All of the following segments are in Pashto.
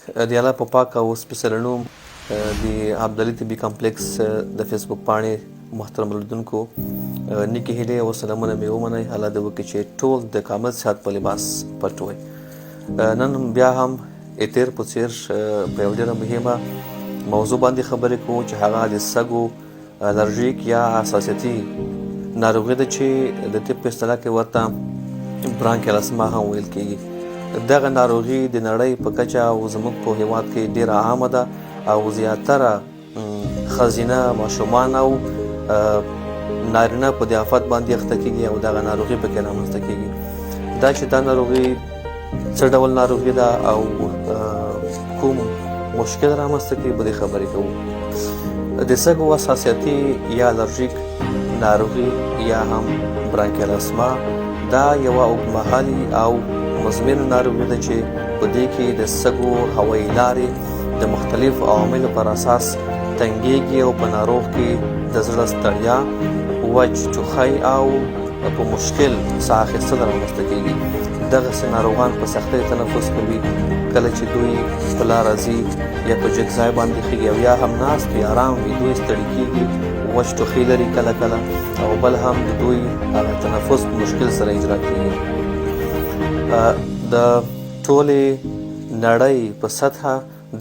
د الله په پاک او سپېڅلي نوم د عبدالي طبي کمپلیکس د فیسبوک پاڼې محترم لیدونکو نیکې هیلې او سلامونه مې ومنئ. الله دې وکړي چې ټول د کامل صحت په لباس پټ وئ. نن هم بیا هم اتیر په څیر په یو ډېره مهمه موضوع باندې خبرې کوو چې هغه د سږو الرژیک یا حساسیتي ناروغي ده چې د طب په اصطلاح کې ورته برانکیال اسما هم ویل کیږي. دغه ناروغي د نړۍ په کچه او زموږ په هیواد کې ډیره عامه ده او زیاتره ښځینه، ماشومان او نارینه په دې آفت باندې اخته کیږي او دغه ناروغي پکې رامنځته کیږي. دا چې دا ناروغي څه ډول ناروغي ده او کوم مشکل رامنځته کوي، په دې خبرې کوو. د سږو حساسیتي یا الرژیک ناروغي یا هم برانکیال اسما دا یوه اوږدمهالي او مزمنه ناروغي ده چې په دې کې د سږو هوایي لارې د مختلفو عواملو پر اساس تنګیږي او په ناروغ کې د زړه ستړیا، وچ ټوخی او په مشکل ساه اخیستل رامنځته کیږي. دغسې ناروغان په سختۍ تنفس کوي، کله چې دوی په لاره ځي یا په جګ ځای باندې خېږي او یا هم ناست وي، آرام وي، دوی ستړي کیږي، وچ ټوخی لري کله کله، او بل هم د دوی هغه تنفس په مشکل سره اجرا کیږي. د ټولې نړۍ په سطحه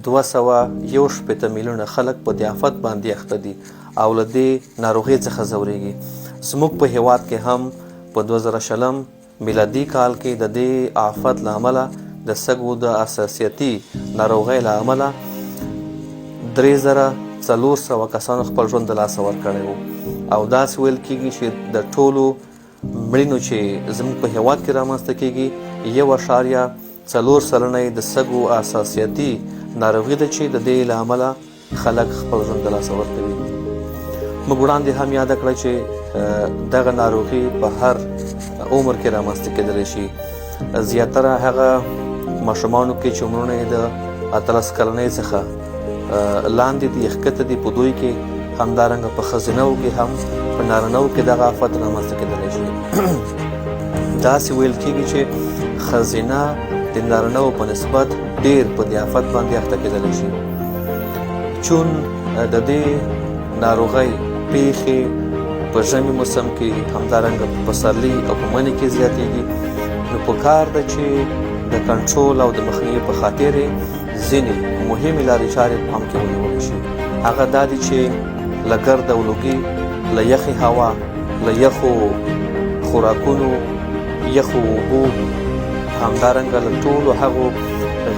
261 میلیونه خلک په دې آفت باندې اخته دي او له دې ناروغۍ څخه ځورېږي. زموږ په هیواد کې هم په 2020 میلادي کال کې د دې آفت له امله د سږو د حساسیتي ناروغۍ له امله 3400 کسانو خپل ژوند د لاسه ورکړی و او داسې ویل کیږي چې د ټولو مړینو چې زموږ په هیواد کې رامنځته کیږي 1.4% یې د سږو حساسیتي ناروغي ده چې د دې له امله خلک خپل ژوند د لاسه ورکوي. موږ وړاندې هم یاده کړه چې دغه ناروغي په هر عمر کې رامنځته کېدلی شي. زیاتره هغه ماشومانو کې چې عمرونه یې د 18 کلنۍ څخه لاندې دي، ښکته دي، په دوی کې، همدارنګه په ښځینهو کې هم، په نارینهو کې دغه آفت رامنځته کېدلی شي. داسې ویل کېږي چې ښځینه د نارینهو په نسبت ډېر په دې آفت باندې اخته کېدلی شي. چون د دې ناروغۍ پیښې په ژمي موسم کې، همدارنګه په پسرلي او په مني کې زیاتېږي، نو په کار ده چې د کنټرول او د مخنیوي په خاطر یې ځینې مهمې لارې چارې پام کې ونیول شي. هغه دا دي چې له ګرد او لوګي، له یخې هوا، له یخو خوراکونو، یخو اوبو، همدارنګه له ټولو هغو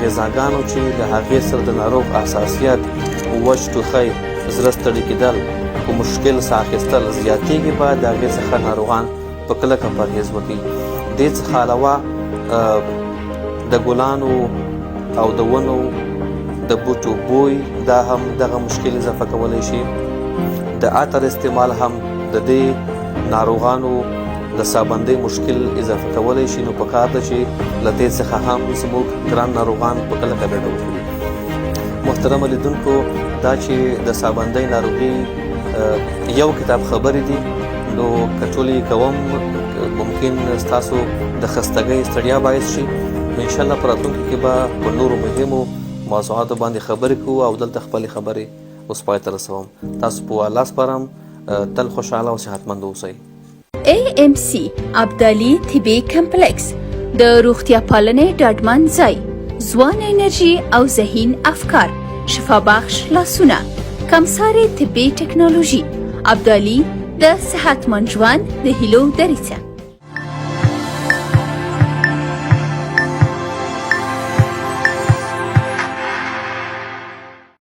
غذاګانو چې له هغې سره د ناروغ حساسیت، وچ ټوخی، زړه ستړي کېدل، په مشکل ساه اخیستل زیاتېږي، باید د هغې څخه ناروغان په کلکه پرهیز وکړي. دې څخه علاوه د ګلانو او د ونو د بوټو بوی دا هم دغه مشکل اضافه کولی شي. د عطر استعمال هم د دې ناروغانو د سابندۍ مشکل اضافه کولی شي، نو پکار ده چې له دې څخه هم زموږ ګران ناروغان په کلکه ډډه وکړي. محترم لیدونکو، دا چې د سابندۍ ناروغي یو کتاب خبرې دي، نو که ټولې کوم ممکن ستاسو د خستګۍ ستړیا باعث شي، نو انشاءالله په راتلونکي کې به په نورو مهمو موضوعاتو باندې خبرې کوو او دلته خپلې خبرې اوس پای ته رسوم. تاسو په الله سپارم، تل خوشحاله او صحتمند اوسئ. AMC ابدالي طبي کمپلیکس د روغتیا پالنې ډاډمن ځای، ځوان انرژي او ذهین افکار، شفابخش لاسونه، کمسارې طبي ټکنالوژي. ابدالي د صحتمند ژوند د هیلو دریڅه.